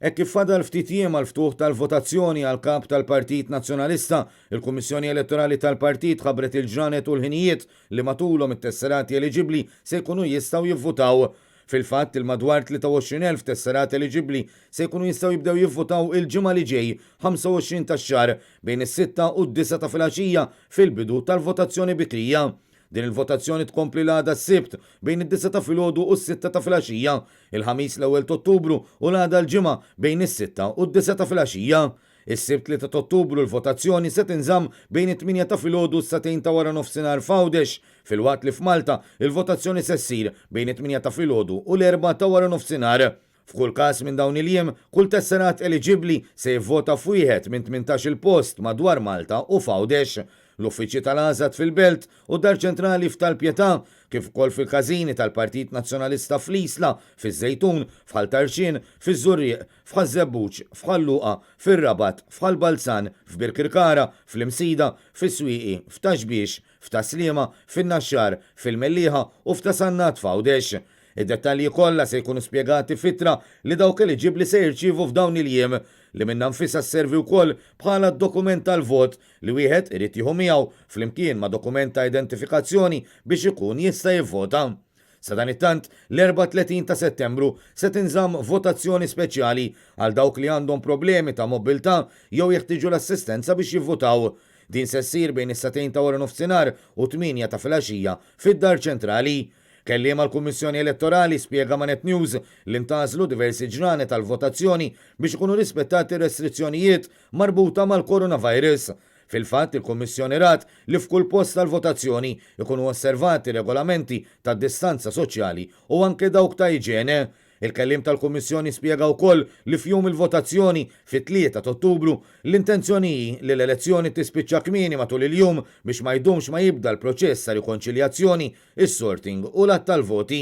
Hekk kif fadal ftit jiem għall-ftuħ tal-votazzjoni għall-Kap tal-Partit Nazzjonalista, il-Kummissjoni Elettorali tal-Partit ħabbret il-ġranet u l-ħinijiet li matulhom it-tesserati eliġibbli se jkunu jistgħu jivvutaw. Fil-fatt, il-madwar 23,000 tesserat eliġibbli se jkunu jistgħu jibdew jivvutaw il-Ġimgħa li ġej, 25 tax-xahar, bejn is-sitta u d-disgħa ta' filgħaxija fil-bidu tal-votazzjoni bikrija. Din il-votazzjoni tkompli l-għada s-Sibt bejn id-disgħa ta' filgħodu u s-sitta ta' filgħaxija, il-Ħamis l-ewwel t'Ottubru u l-għada l-Ġimgħa bejn is-sitta u d-disgħa ta' filgħaxija. Is-Sibt 3 t'Ottubru l-votazzjoni se tinżamm bejn it-tmienja ta' filgħodu u s-sagħtejn ta' waranofsinhar f'Għawdex, filwaqt li f'Malta il-votazzjoni se ssir bejn it-tmienja ta' filgħodu u l-erbgħa ta' waranofsinhar. F'kull każ minn dawn il-jiem, kull tesserat eliġibbli se jivvota f'wieħed minn 18-il post madwar Malta u f'Għawdex, l-uffiċċji tal-AŻAD fil-Belt u d-Dar Ċentrali f'Tal-Pietà, kif ukoll fil-każini tal-Partit Nazzjonalista fl-Isla, fiż-Żejtun, f'Ħal Tarxien, fiż-Żurrieq, f'Ħaż-Żebbuġ, f'Ħal Luqa, fir-Rabat, f'Ħal Balzan, f'Birkirkara, fl-Imsida, fis-Swieqi, f'Ta' Xbiex, f'Tas-Sliema, fin-Naxxar, fil-Mellieħa u f'Ta' Sannat f'Għawdex. Id-dettalji kollha se jkunu spjegati f'ittra li dawk eliġibbli se jirċievu f'dawn il-jiem, li minnha nfisha sservi wkoll bħala dokument tal-vot li wieħed irid jieħu miegħu flimkien ma' dokument ta' identifikazzjoni biex ikun jista' jivvota. Sadanittant, l-Erbgħa 30 ta' Settembru se tinżamm votazzjoni speċjali għal dawk li għandhom problemi ta' mobbiltà jew jeħtieġu l-assistenza biex jivvutaw. Din se ssir bejn is-sagħtejn ta' waranofsinhar u t-tmienja ta' filgħaxija fid-Dar Ċentrali. Kelliem għall-Kummissjoni Elettorali spjega ma' Net News li ntgħażlu diversi ġranet għall-votazzjoni biex ikunu rispettati r-restrizzjonijiet marbuta mal-coronavirus. Fil-fatt, il-Kummissjoni rat li f'kull post tal-votazzjoni jkunu osservati regolamenti ta' distanza soċjali u anke dawk ta' iġene. Il-kelliem tal-Kummissjoni spjega wkoll li f'jum il-votazzjoni, fit-3 t'Ottubru, l-intenzjoni hi li l-elezzjoni tispiċċa kmieni matul il-jum biex ma jdumx ma jibda l-proċess ta' rikonċiljazzjoni, is-sorting u l-għadd tal-voti.